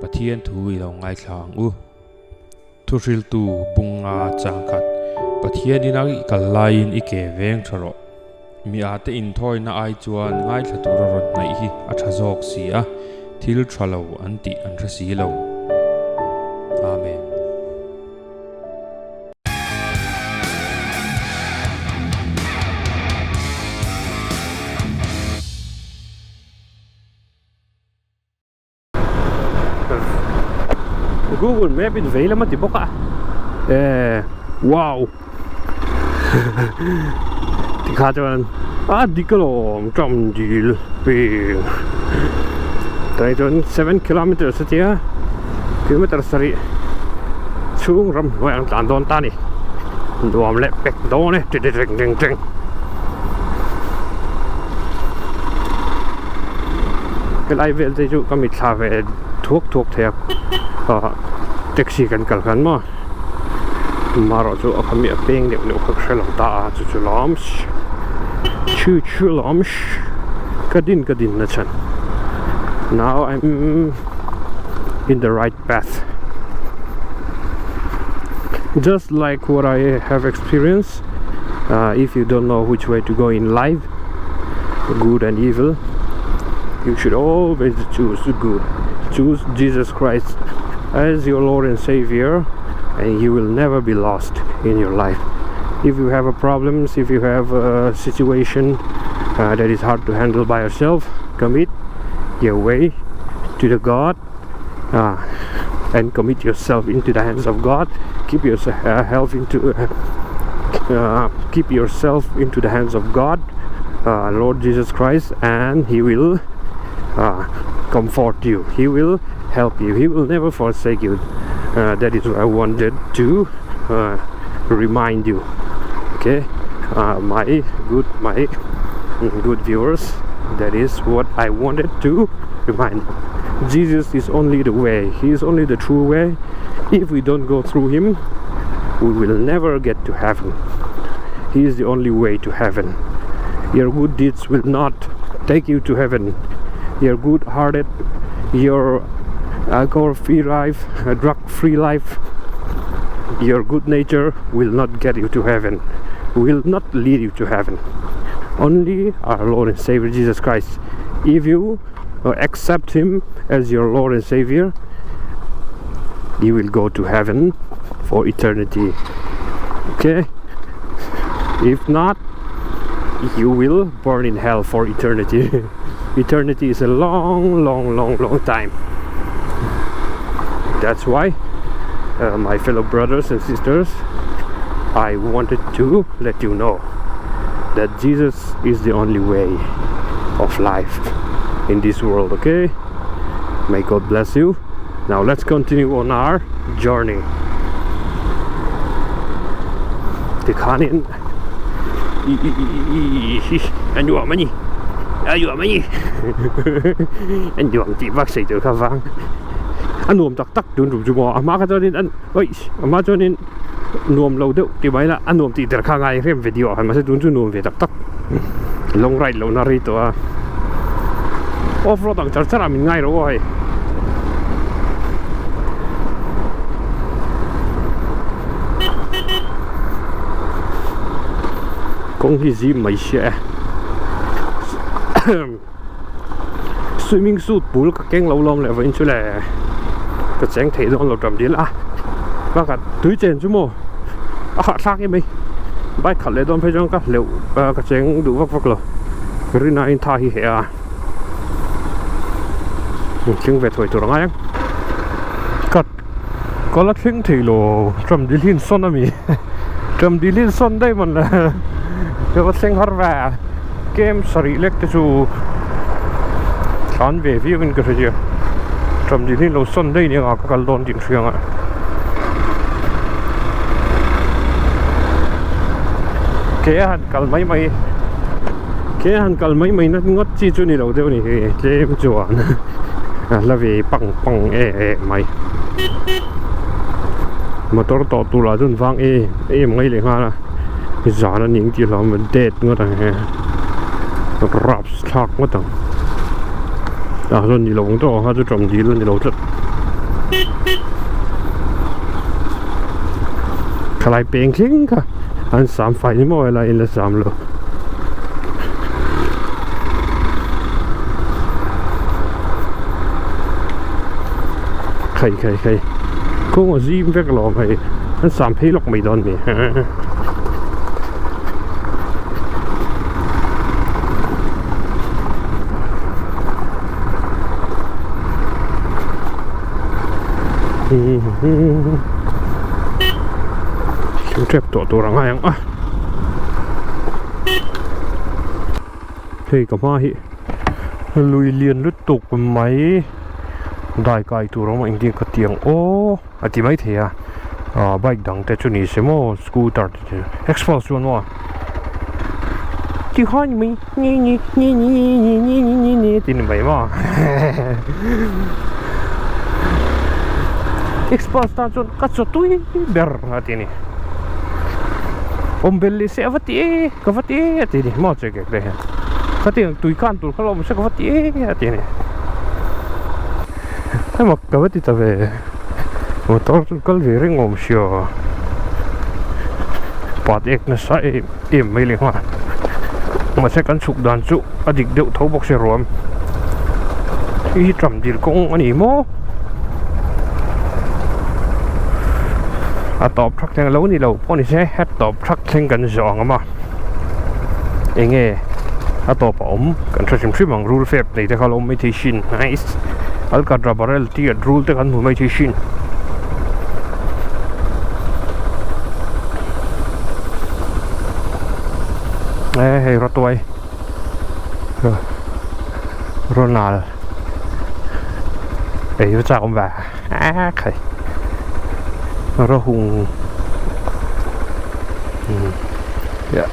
Pathian thu i lo ngaithla ang u. Thuhriltu bunga changkhat Pathian ina i kal laiin i ke veng tha rawh. Mi ate inthawina ai chuan ngaithla tura rawn hnaih hi a tha zawk si a, thil tha lo an tih an hre si lo. Amen. Google Map in vei lam a ti bawk a eh wow tikha chuan a dik alawm ṭam dil peng tunah chuan seven kilometers a tia kilometer sarih chhung ram hnuaiah an tlan dawn ta a ni nuam leh pek dawn e teng teng. Helai vel te chu ka mitthla ve thuak thuak thei a ah taxi kan kal khan maw marawh chu a khami a peng deuh deuh kha ka hre lo ta a chu chu lawm chu chu lawm ka din ka din na chhan now I'm in the right path just like what I have experienced uh, if you don't know which way to go in life good and evil you should always choose good choose Jesus Christ as your Lord and Savior and you will never be lost in your life if you have a problems if you have a situation uh, that is hard to handle by yourself commit your way to the God uh, and commit yourself into the hands of God keep yourself uh, health into uh, uh, keep yourself into the hands of God uh, Lord Jesus Christ and he will uh, comfort you he will help you he will never forsake you uh, that is what I wanted to uh, remind you okay uh, my good my good viewers that is what I wanted to remind you. Jesus is only the way he is only the true way if we don't go through him we will never get to heaven he is the only way to heaven your good deeds will not take you to heaven your good hearted your alcohol free life drug free life your good nature will not get you to heaven will not lead you to heaven only our Lord and Savior Jesus Christ if you uh, accept him as your Lord and Savior you will go to heaven for eternity okay if not you will burn in hell for eternity eternity is a long long long long time that's why uh, my fellow brothers and sisters I wanted to let you know that Jesus is the only way of life in this world okay may God bless you now let's continue on our journey tikhanin a nuam a ni a nuam a ni a nuam tih vak sei tur kha vang a nuam tak tak tun rum chu maw a hma kha chuanin an oi a hma chuanin nuam lo deuh ti mai la a nuam tih der kha ngai rem video ah khan mahse tun chu nuam ve tak tak long ride loh na rei tawh a off road ang char char ah min ngai ro aw hei. Kawng hi zim mai sia e swimming suit bul ka keng lo lawm leh vawiin chu le ka cheng theih dawn lo tam dil a bakah tui chen chu maw a hahthlak em mai bike khalh leh dawn phei chuan ka hleuh ka cheng duh vak vak lo rin aiin tha hi heh a thleng ve thuai tur a ngai ang ka Ka la thleng thei lo, Trump dil hi sawn a mi? Trump dil hi sawn daih mawn le, ka va thleng har ve, kem sarih lek te chu thlan ve viau in ka hre chiah, Trump dil hi lo sawn daih nia ka kal dawn tih hria ang a. Ke a han kal mai mai, ke a han kal mai mai na ngawt chi chu ni lo deuh a ni hi tlem chuan a hla ve pang pang em em mai motor tawh tur lah chuan vang em em mai leh nghal a zan a ning tih hlauhawm a det ngawt ang he raps thlak ngawt ang. Tah chuan ni lo ang tawh ang kha chu ṭawm dil a ni lo tlat. Thalai peng thleng kha an sam fai ni maw helai in la sam lo. Khai khai khai kawng a zim vek alawm hei an sam phei lawk mai dawn mi. Thil tep tawh tur a ngai ang a hei ka hma hi lui lian lutuk mai dai kai tur a awm a engtin ka ti ang aw a ti maithei a ah bike dang te chu ni se maw scooter te chu expo chuan maw tikhan ni mai ni ni ni ni ni ni ni ni ni tih ni mai maw expo tan chuan ka chaw tui ber a ti a ni awm bel leh se a va ti e ka va ti e a ti a ni maw che kek te hian khatiang tui khan tur kha lo awm se ka va ti e a ti a ni emaw ka va ti ta ve. Motor chu kal ve reng awm sia pat ek nasa em em mai leh nghal mahse kan chhuk dan chu a dik deuh tho bawk sia ruam hei hi tram dil kawng a ni maw a tawp thak thleng lo ni lo pawh ni se a tawp thak thleng kan zawh ang a eng nge a tawp a awm kan hre hrim hrim ang rul fep nei te kha lo awm maithei thin nice. Alcatra barrel tih at rul te kan hmu mai thei thin. E hei rawtuai Ronald ei va chak awm ve a khai rawhung ya.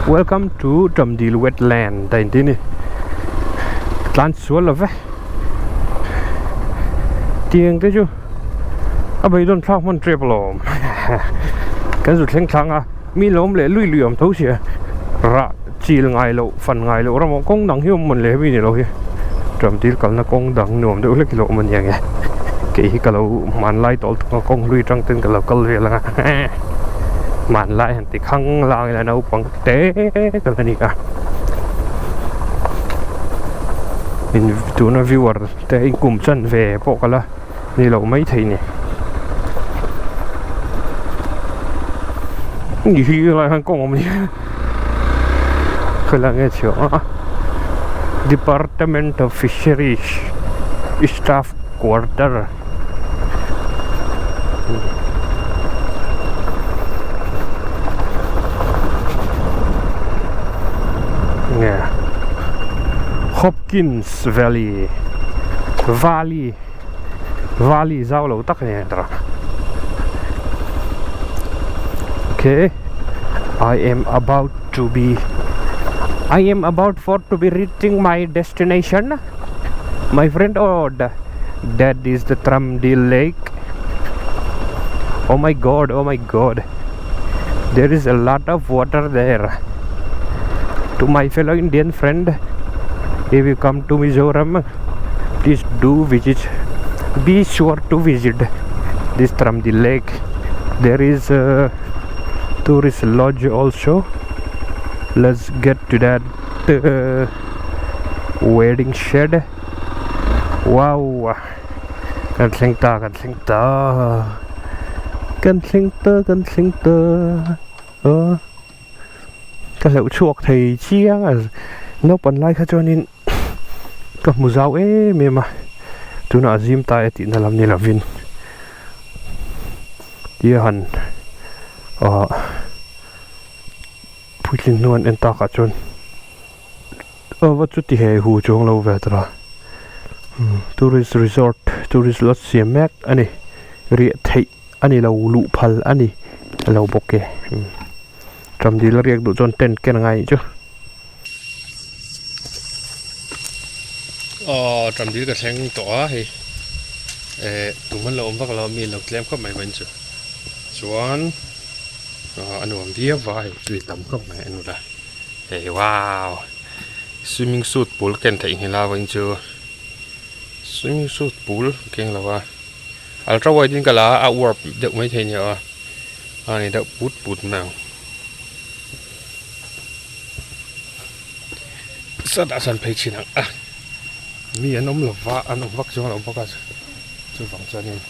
Welcome to Ṭamdil Wetland a inti a ni tlan sual lo ve tiang te chu a beidawn thlak hman tep alawm kan zu thleng thlang a mi lawm leh lui lui awm tho sia rah chil ngai loh fan ngai loh ram kawng dang hi awm mawn le hemi ni lo hi Ṭamdil kalna kawng dang nuam deuh hlek hi lo awm a nia nge kei hi ka lo hmanlai tawh lutuk a kawng hlui atang ten ka lo kal vel ang a hmanlai han ti khang lang ila naupang te ka la ni a in tuna viewer te inkum chan ve pawh ka la ni loh maithei ni ni hi lai khan kawng awm a ni khawilai nge chhiah a department of fisheries staff quarter nge Hopkins Valley Valley Valley zau lo tak a ni ang tawh okay I am about to be I am about for to be reaching my destination my friend oh that is the Tramdil Lake oh my god oh my god there is a lot of water there to my fellow Indian friend if you come to Mizoram please do visit be sure to visit this Tramdil Lake there is a tourist lodge also let's get to that uh, wedding shed wow kan thleng ta kan thleng ta kan thleng ta kan thleng ta a ka hleuh chhuak thei chiang a naupang lai kha chuanin ka hmu zau em em a tunah a zim ta e tihna lam ni lovin tia han ah puitling hnu an en takah chuan aw va chuti hei hu chuang lo ve tawh a tourist resort tourist lodge siam mek a ni riah theih a ni lo luh phal a ni a lo bawk e Ṭamdil a riak duh chuan tent ken a ngai anih chu. Aw Ṭamdil ka thleng tawh a hei eh tum an lo awm vak lo a mi an lo tlem khawp mai vawiin chu chuan. A nuam viau va hei tui tam khawp mai a nula hei wow swimming suit pawl ken theih nghilh a vawiin chu swimming suit pawl keng lo a ultra wide in ka la a a uar deuh maithei a ni a a ni deuh put put mai ang. Sawtah sawn phei thin ang a mi an awm lova an awm vak chuang lo bawk a chuvang chuanin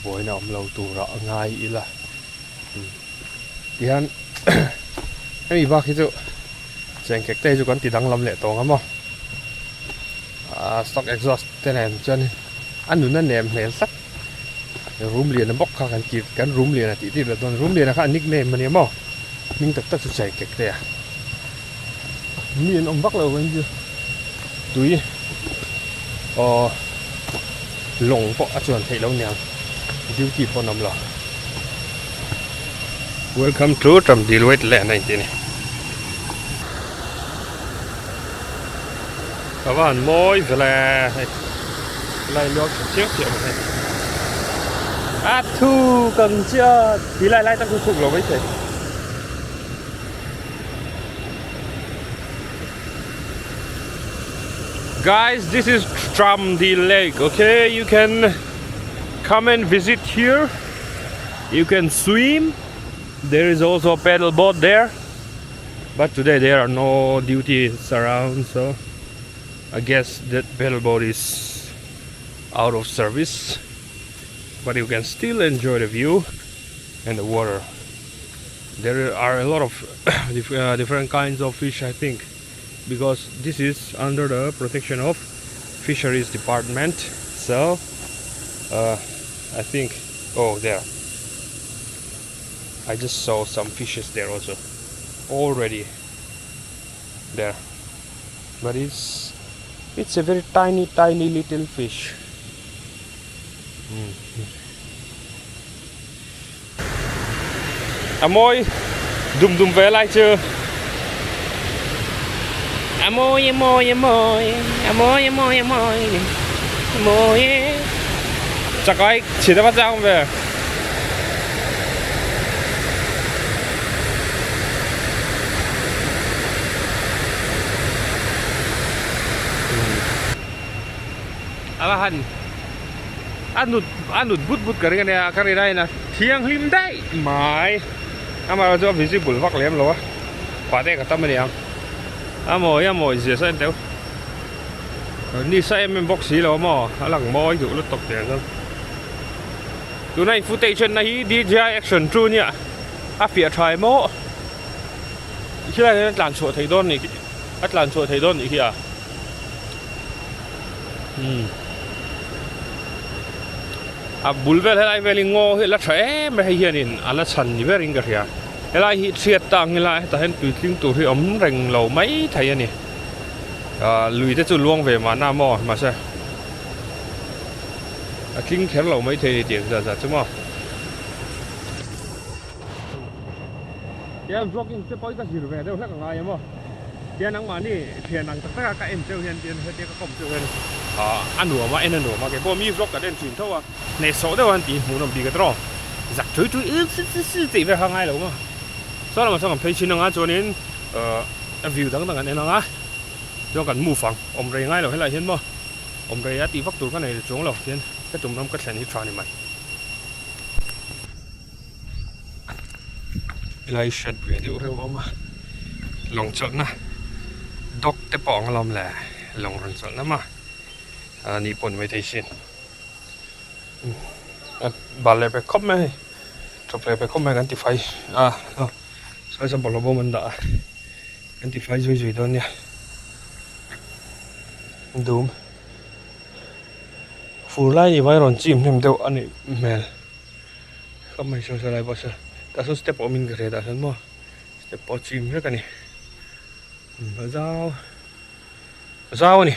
buaina awm lo turah a ngai ila tihian hemi bak hi chu chengkek te hi chu kan ti danglam leh tawng a maw ahh stock exhaust te nen chuan a nun a nem hmel tlat room lian bawk kha kan kir kan room lian a tih tir loh dawn room lian kha a nickname a nia maw hming tak tak chu chengkek te a mi an awm vak lo ang chu tui aw lawng pawh a chuan theih loh niang duty pawh an awm lo welcome to Tramdil wetland a inti a ni ka va han mawi vel e hei lai luak tha chiang chiang mai hei a thu kan chiat ti lai lai tak chu chhuk lo maithei. Guys, this is Tramdil Lake, okay? You can come and visit here. You can swim. There is also a paddle boat there. But today there are no duties around, so I guess that paddle boat is out of service. But you can still enjoy the view and the water. There are a lot of different kinds of fish, I think, because this is under the protection of fisheries department. So I think, oh, there I just saw some fishes there also already there, but it's a very tiny, tiny little fish. A mawi dum dum ve lai chu a mawi a mawi a mawi a mawi a mawi a mawi a mawi chakai chhit a va chang ve. A va han a nut a nut but but ka ring a nia ka rin aiin a thianghlim daih mai amaherawh chu a visible vak lem lo a pah te ka tam a ni ang a mawi a mawi zia sawn teuh ni sa em em bawk si lo maw a lang mawi duh lutuk teh chuan tuna in footage en na hi D_J_I action 2 nia a fiah tha em aw khilai hian a tlan chhuah theih dawn a nih khi a tlan chhuah theih dawn a nih khi a. A bul vel helai vel hi ngaw hi a la tha em mai hei hianin a la chhan ni berin ka hria helai hi chhiat ta ang ila hetah hian tuitling tur hi awm reng lo mai thei a ni ah lui te chu luang ve mahna maw mahse a tling kher lo mai thei a ni tih ang zat zat chu maw. Tiang vlogging te pawh hi ka zir ve deuh hlek a ngai em aw. Tiang nangmahni thian ang tak tak a ka en cheu hian tiang hetia ka kawm cheu hian ah a nuam a en a nuam a keipawh mi vlog kan en thin tho a hnehsawh deuh a han tih hmuh nawm bik a tawrh zak tui tui ip si si si tih vel kha a ngai lo maw. Saw lamah sawn kan phei thin ang a chuanin ah a view dang dang kan en ang a chuan kan move ang awm rei ngai lo helaiah hian maw awm rei a tih vak tur ka nei chuang lo tian ka tum ram ka thlen hi tha ni mai. Helai hriat ve deuh reuh a awm a lawng chawlhna dock te pawh ang alawm le lawng rawn chawlhna maw a ni pawh ni maithei sin a bal leh pek khawp mai a hei tawp leh pek khawp mai kan ti fai a sawi saw bawlhhlawh bawm an dah a kan ti fai zui zui dawn nia dum fur lai ni vai rawn chim hnem deuh a nih hmel. Ka hmai sawn sawn lai pawh sawn tah sawn step awm in ka hria tah sawn maw step pawh chim vek a ni a zau a zau a ni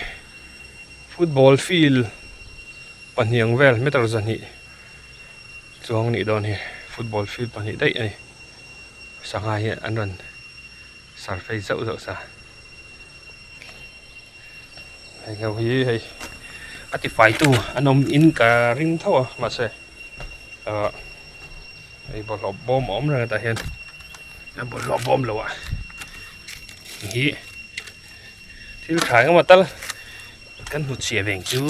football field pahnih ang vel meter zahnih chuang a nih dawn hi football field pahnih daih a ni sangha hi an rawn surface zauh zauh sa hei ho hi hei a ti fai tu an awm in ka ring tho a mahse ahh hei bawlhhlawh bawm a awm reng a tah hian. A bawlhhlawh bawm lo ah hi thil tha engemaw tal kan hnut chhiah veng chu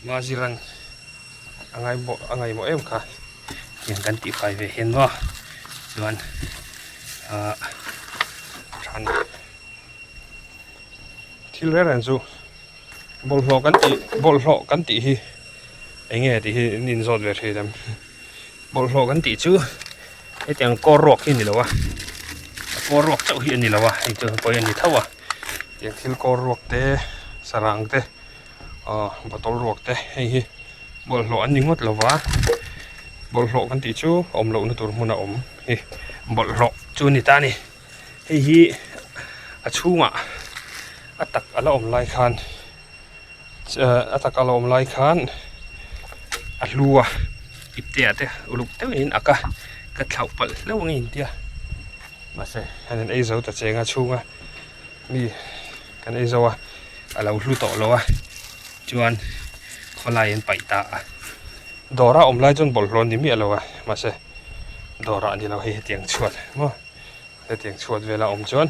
Maziran a ngaimawh a ngaimawh em kha tiang kan tih fai ve hian maw chuan ahh than thil reng reng chu bawlhhlawh kan tih bawlhhlawh kan tih hi eng nge tih hi an inzawt ve thin em bawlhhlawh kan tih chu hetiang kawr ruak hi a ni lo a a kawr ruak chauh hi a ni lo a hei chu pawi a ni tho a tiang thil kawr ruak te sarang te aw bottle ruak te hei hi bawlhhlawh an ni ngawt lo va bawlhhlawh kan tih chu awm lohna tur hmun a awm hi bawlhhlawh chu a ni ta a ni hei hi a chhungah a tak a la awm lai khan a tak a la awm lai khan a hlu a ipte ah te uluk deuhin a ak a ka thlauh palh hlauh ang a intia mahse an in ei zo ta cheng a chhunga mi kan ei zo a a lo hlu tawh lo a chuan khawlai an paih ta a dawra awm lai chuan bawlhhlawh a ni miah lo a mahse dawrah a ni lo hei hetiang chhuat maw hetiang chhuat vela awm chuan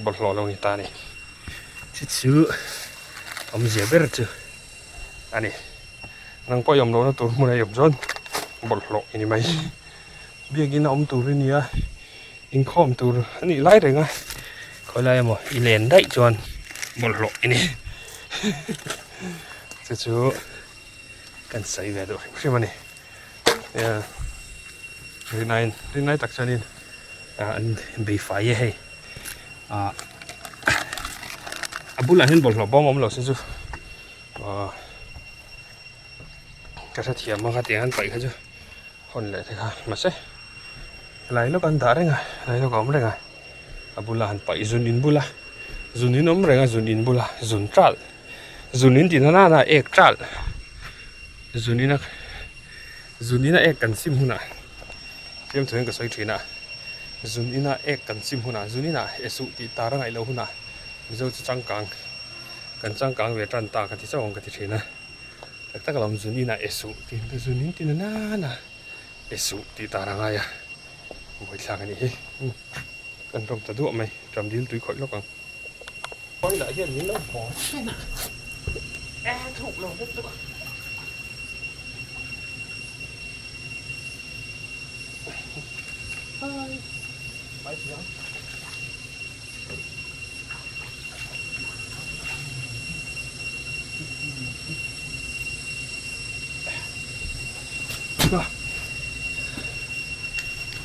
bawlhhlawh lo ni ta a ni chu chu awmzia ber chu a ni nang pawh i awm lohna tur hmun a i awm chuan bawlhhlawh i ni mai biakin a awm tur i ni a inkhawm tur a nih lai reng a khawi lai emaw i len daih chuan bawlhhlawh i ni chu chu kan sawi ve duh hrim hrim a ni rinaiin rinai tak chuanin an bei fai e hei ah a bulah hian bawlhhlawh bawm awm lo se chu ah ka hrethiam ang a tiang an paih kha chu hawn leh te kha mahse lai lawk an dah reng a lai lawk a awm reng a a bulah han paih zun in bula zun in awm reng a zun in bula zun ṭalh zun in tih na nana ek ṭalh zun in a zun in a ek kan sim hunah. Fiamthu hian ka sawi thin a, zun ina ek kan chim hunah, zun inah e suh tih tar a ngaih loh hunah Mizo chu changkang, kan changkang ve tan ta ka ti chauh ang ka ti thin a. Tak tak alawm zun inah e suh tih hi zun in ti na nana e suh tih tar a ngai a, buaithlak a nih hi. Kan rawm ta duah mai, ṭam dil tui khawih lawk ang. Oil ah hian min lo bawr chen a, e thuk lo vek chu.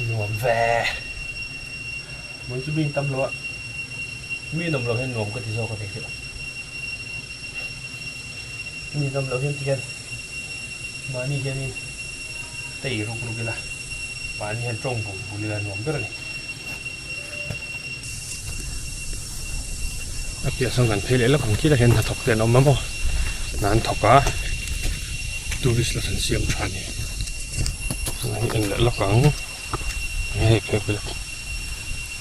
Nuam ve Hmun chu mi in tam lo a mi in awm loh hian nuam ka ti zawk a ni chu mi in awm loh hian tikhian mahni hianin tei ruk ruk ila mahni hian tawng bul bul ila nuam ber a ni. A piah sawn kan phei leh lawk ang khi lah hian hnathawk te an awm a maw hna an thawk a tourist la an siam tha a ni hei en leh lawk ang hei phei pawh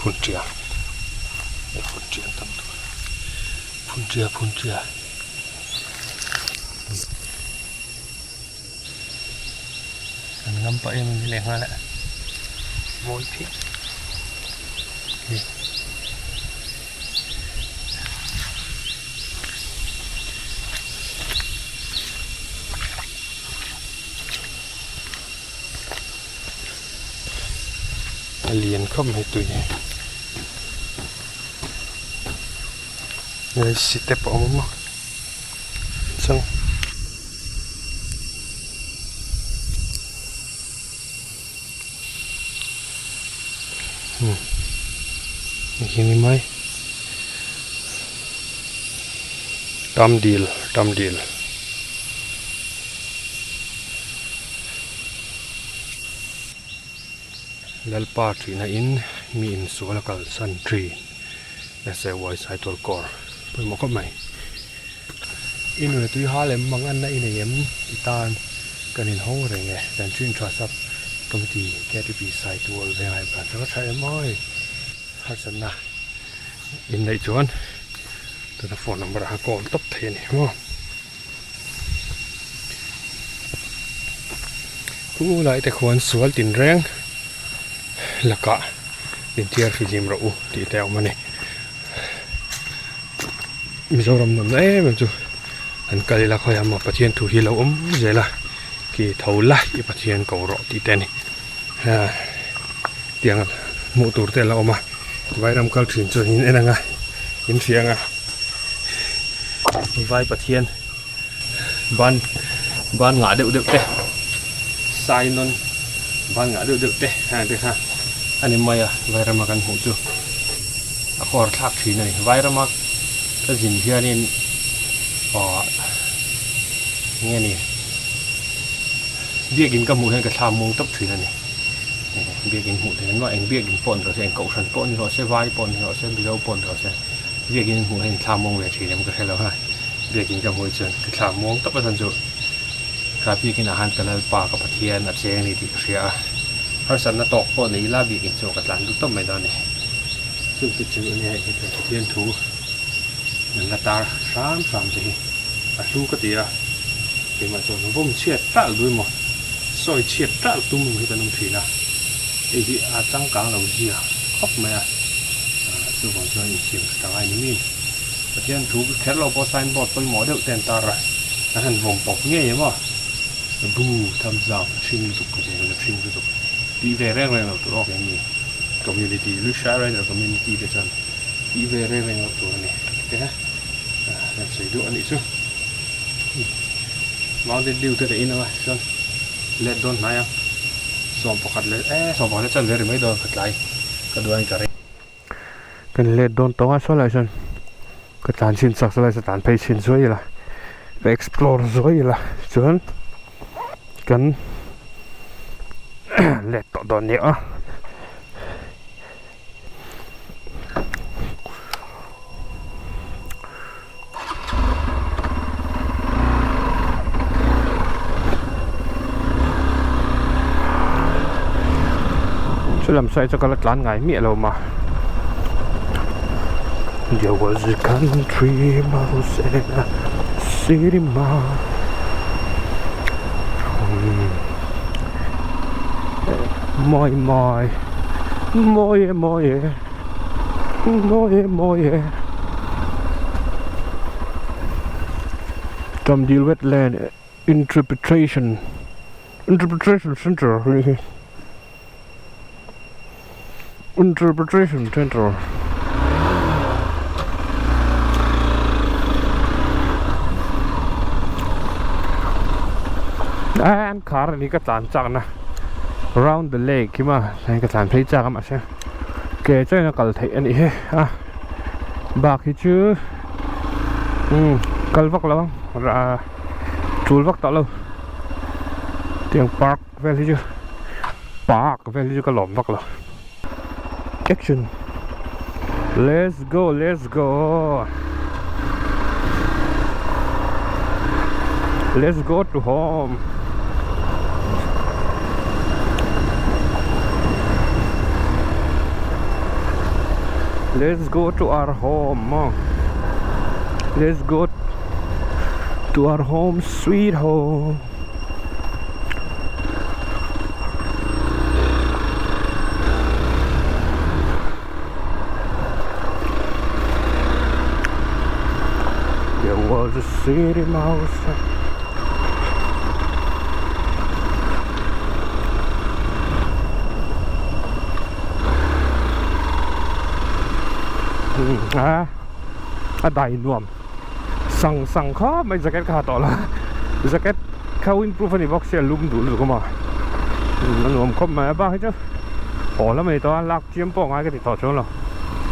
phun ṭia hei phun ṭia an tam tawh phun ṭia phun ṭia. An ngam pah em em leh nghal a mawi phian ni. A lian khawp mai tui hi hei step a awm a maw chuan. Hi ni mai tam dil tam dil Lalpa ṭihna in mi insual a kalsan ṭhin nasa uaisai tual kawr pawimawh khawp mai. I nuna tui hal em mang anna i nei em i tan kan inhawng reng e kan ṭhin ṭha sap committee KTP sai tual vengai branch a tha em awi harsatna in neih chuan tuna phone number ah khan call tawp thei a ni maw. Khu lai te khuan sual tin reng lakah. Inthiar fihlim rawh u tih te a awm a ni. Mizoram nawmna em em chu an kal ila khawiah maw Pathian thu hi a lo awm zel a khi tho la i Pathian ko rawh tih te a ni. Tiang hmuh tur te a la awm a Vairam kal thin chuan in en ang a in hria ang a Vai Pathian ban ban ngah deuh deuh te sai nawn ban ngah deuh deuh te heng te kha a ni mai a Vairama kan hmuh chu a kawr thlak thin a ni Vairama ka zin hianin aw enge ni biakin ka hmuh hian ka thla muang tawp thin a ni biakin hmuh theih an eng biakin pawh ni rawh se eng kohhran pawh ni rawh se vai pawh ni rawh se mizo pawh ni rawh se biakin hmuh hian thla muang ve thin em ka hre lo a. Biakin ka hmuh chuan ka thla muang tawp a chhan chu kha biakin ah khan ka Lalpa ka Pathian a cheng a ni tih ka hria a, harsatna tawk pawh nei ila biakin chu ka tlan lut tawp mai dawn a ni. Chungte chu a nia hei Pathian thu an la tar hram hram te hi a hlu ka ti a, keimah chuan vawm chhiat ṭalh duh emaw sawi chhiat ṭalh tum emaw hi kan awm ṭhin a, hei hi a changkang lo zia khawp mai a, chuvang chuan insiam ṭha ngai ni mi. Pathian thu kher lo pawh sign board pawimawh deuh te an tar a, an han vawm pawp ngei em aw. Bu thumbs up hring lutuk ka ti a hring lutuk tih ve reng reng loh tur awk em ni community Lushai Rider community te chuan tih ve reng reng loh tur a ni te kan sawi duh a nih chu Mountain Dew te ka in anga chuan let dawn hnai ang 11 leh eh 11 leh chuan ve ri mai dawn ka tlai ka duh a in ka rei. Kan let dawn tawng a saw lai sawn ka tlan chhin chak saw lai sawn tlan phei chhin zuai ila ka explore zuai ila chuan kan let tawh dawn nia a. Chulam sawi chu ka la tlan ngai miah lo ma There was a country mouse and a city mouse Mawi mawi mawi e mawi e Mawi e mawi e Tamdil wetland interpretation interpretation center interpretation center an khar ani ka tlan chak na round the lake hi ma ka tlan phei chak a mahse ke chuan a kal theih a nih hi a bak hi chu umm kal vak lo ang tul vak tawh lo tiang park vel hi chu park vel hi chu ka lawm vak lo action let's go let's go let's go to home let's go to our home let's go to our home sweet home There was a city mouse. A a dai nuam sang sang khawp mai jacket ka ha tawh lo jacket kha windproof a ni bawk sia lum duh lutuk a maw a nuam khawp mai a bak hi chu haw la mai tawh a lak chiam pawh ngai ka ti tawh chuang lo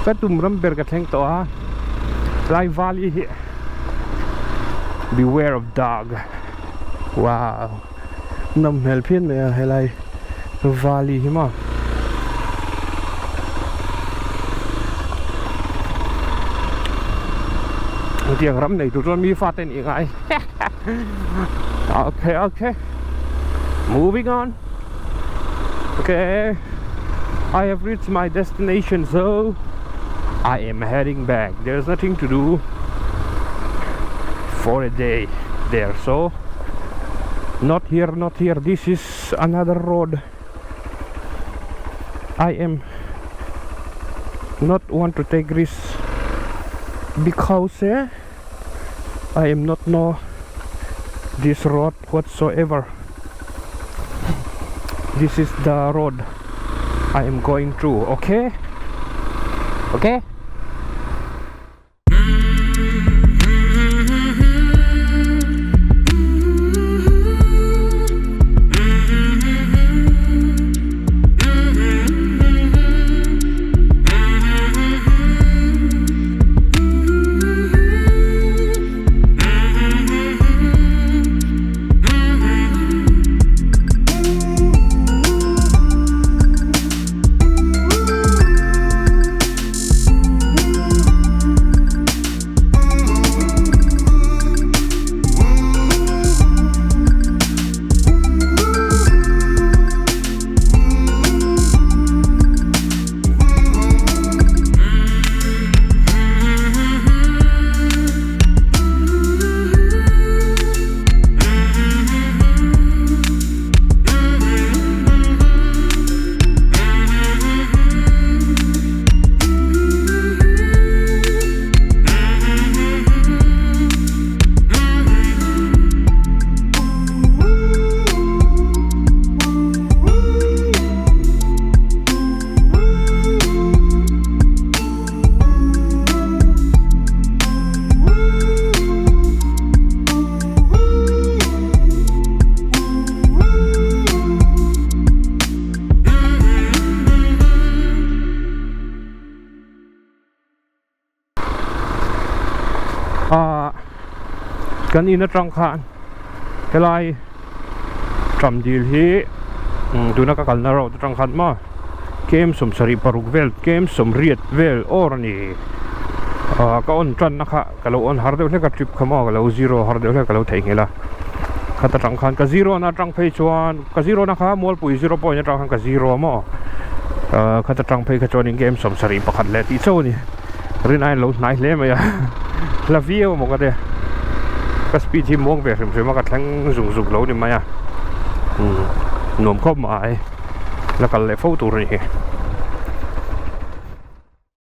ka tum ram ber ka thleng tawh a tlai vali hi beware of dog wow nawm hmel phian mai a helai vali hi maw hetiang ram nei tur chuan mi fate nih ngai okay okay moving on okay I have reached my destination so I am heading back there's nothing to do for a day there so not here not here this is another road I am not want to take risk because I am not know this road whatsoever this is the road I am going through okay okay. Ah kan in atang khan helai tram dil hi tuna ka kalna road atang khan maw kem sawmsarih paruk vel kem sawmriat vel awr a ni ah ka on tan na kha ka lo on har deuh hlek a trip kha maw ka lo zero har deuh hlek ka lo theihnghilh a khat atang khan ka zero na atang phei chuan ka zero na kha mualpui zero point atang khan ka zero maw ah khat atang phei kha chuanin game sawmsarih pakhat leh tih chauh a ni rin aiin lo hnai hle mai a hla viau maw ka tia ka speed hi muang ve hrim hrim a ka thleng zung zung lo ni mai a umm nuam khawp mai la kal leh fo tur a ni hi.